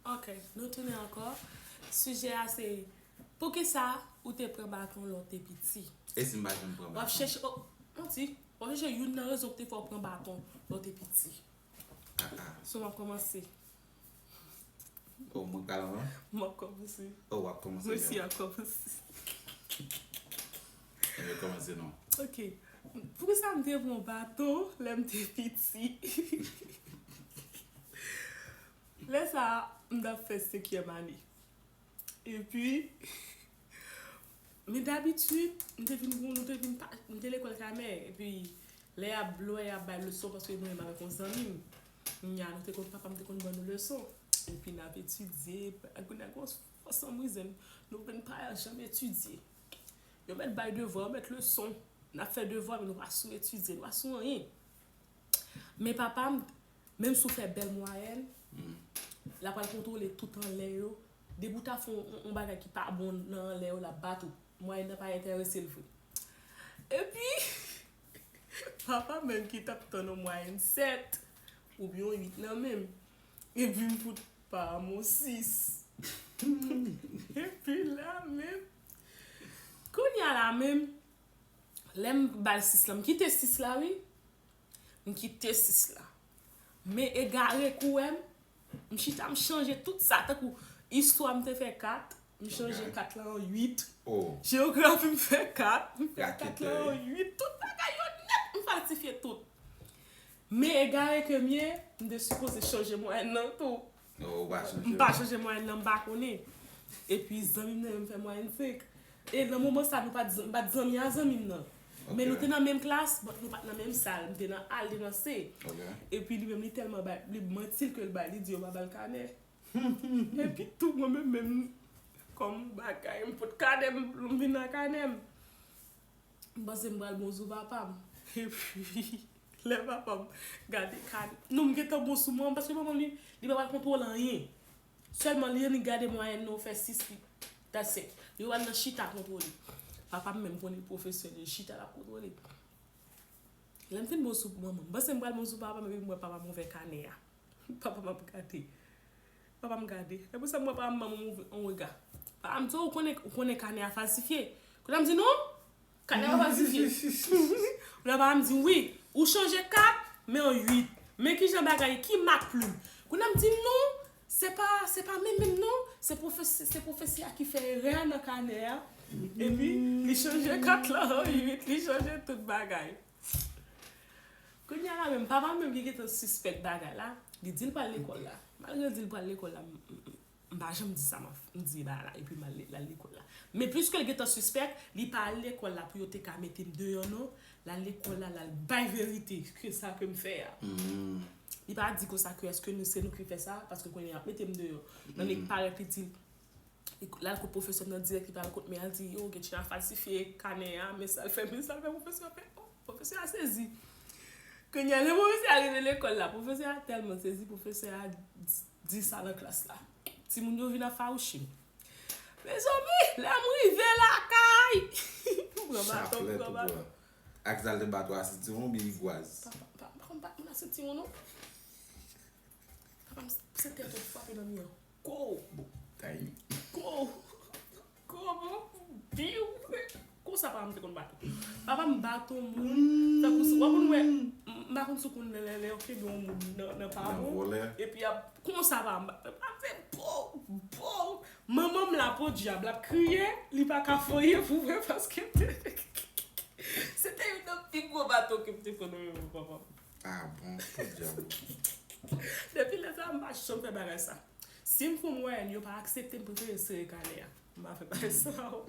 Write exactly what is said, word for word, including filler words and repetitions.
Ok, nou tounen ankò. Sijè a se, poukisa ou te pran baton lè w te piti? E si m pa janm pran W ap baton? Chèche, oh, manti. W ap chèche youn nan rezon ki te fè w pran baton lè w te piti. Ah, ah. So, m ap kòmanse. Oh, mwen pral lan? M ap kòmanse. Oh, w ap kòmanse. Mwen si Mèl. Ap kòmanse. Ebyen, kòmanse non. Ok. Poukisa m te pran baton lè m te piti? Lè sa a, m t ap fè senkyèm ane. Epi, men dabitid, m te vin, nou te vin, pa- m te lekòl Kanè. Epi, lè y ap, lè y ap bay leson, paske mwen menm avèk yon zanmi m, nya, nou te konn, papa m te konn ban nou leson. Epi, n ap etidye, kounye a, for some reason, nou vin pa janm etidye. Yo mèt bay devwa, yo mèt leson. N ap fè devwa, men nou pa sou etidye, nou pa sou anyen. Men papa m, menm si w fè bèl mwayèn, l ap pral kontwole tout anlè yo. Depi w ta fè yon, yon bagay ki pa bon nan anlè yo, l ap bat ou. Mwayèn nan pa enterese l vre. Epi, papa menm ki t ap tann yon mwayèn sèt oubyen yon uit nan men m. Epi m fout pa m yon sis. Epi la menm, kounye a la menm, lè m ba l sis la, m kite sis la, wi. M kite sis la. Men egare k ou wè m, m chita, m chanje tout sa. Tankou istwa, m te fè kat, m chanje kat la an uit. Oh, Jewografi, m fè kat, m fè kat la Raketè. An uit. Tout bagay yo nèt, m falsifye tout. Men egare ke m ye, m te sipoze chanje mwayèn nan tou. Oh, ou pa chanje. M pa chanje mwayèn nan, m pa konnen. Epi zanmi m nan menm fè mwayèn senk. E nan moman sa, nou pa t zan- m pa t zanmi a zanmi m nan. Men nou te nan menm klas, but nou pa t nan menm sal. M te nan A, li te nan C. Ok. Epi li menm, li tèlman bay, li manti l ke l bay, li di yo pa ba l kanè. Epi tou, mwen menm, menm, kòm bagay, m pot kanè m, m vin nan kanè m. M panse m pral bon sou papa m. Epi, lè papa m gade kanè, non, m gentan bon sou mwen, paske manman m, li, li pa pral kontwole anyen. Sèlman, li annik gade mwayèn nan, ou fè sis, li, that's it. Li pral nan chita kontwole. Papa m menm konnen pwofesè, li chita, l ap kontwole. Lè m fin bon sou manman m, m panse m pral bon sou papa m, epi m wè papa m ouvè kanè a. Papa m ap gade. Papa m gade. Epi sa m wè papa m ban m yon, yon rega. Papa m di, "Ou konnen, ou konnen kanè a falsifye." Kounye a m di, "Non, kanè a pa falsifye." Kounye a papa m di, "Wi, ou chanje kat, men an uit. Men kijan bagay, ki mak plim?" Kounye a m di, "Non, se pa, se pa men menm non. Se pwofesè, se pwofesè a ki fè erè nan kanè a." Epi, li chanje kat la an uit, li chanje tout bagay. Kounye a la menm, papa m menm ki gentan sispèk bagay la, li di l pral lekòl la. Malgre l di l pral lekòl la, m, m, m, m pa janm di sa m ap, m di bagay la, epi m al, l al lekòl la. Men piske l gentan sispèk, li pa al lekòl la pou yo te ka mete m deyò non, l al lekòl la, l al bay verite, ke sa ke m fè a. Li pa di konsa ke èske nou, se nou ki fè sa, paske kounye a y ap mete m deyò. Nan nèg parèt, li di, l al kot pwofesè m nan dirèk, li pa al kot mè a, l di, "Yo, Guetchie a falsifye kanè a, men sa l fè, men sa l fè." Pwofesè a fè, oh, pwofesè a sezi. Kounye a, lè pwofesè a rive lekòl la, pwofesè a tèlman sezi, pwofesè a di, di sa nan klas la. Timoun yo vin ap fawouche m. Mezanmi, lè m rive lakay, m pran baton, m pran baton. Ak sa l te bat ou a sentiwon oubyen igwaz? Papa, papa, papa m bat mwen a sentiwon non. Papa m, se tèt ou frape nan mi an. Ko! Tay. Ko! Ko, bon, biw! Konsa papa m te konn bat ou. Papa m bat yon moun. Tankou si, w ap konn wè, m, m pa konn si w konn lè, lè, lè yo kenbe yon moun nan, nan pa bon. Epi y ap, konsa papa m bat. Papa m fè pow, pow. Manman m la, podyab, l ap kriye, li pa ka foye pou vre paske m te, se te youn nan pi gwo baton ke m te pran nan men papa m. Ah bon, podyab. Depi lè sa a, m pa janm fè bagay sa. Si m fè yon mwayèn, yo pa aksepte, m prefere sere kanè a. M pa fè bagay sa yo.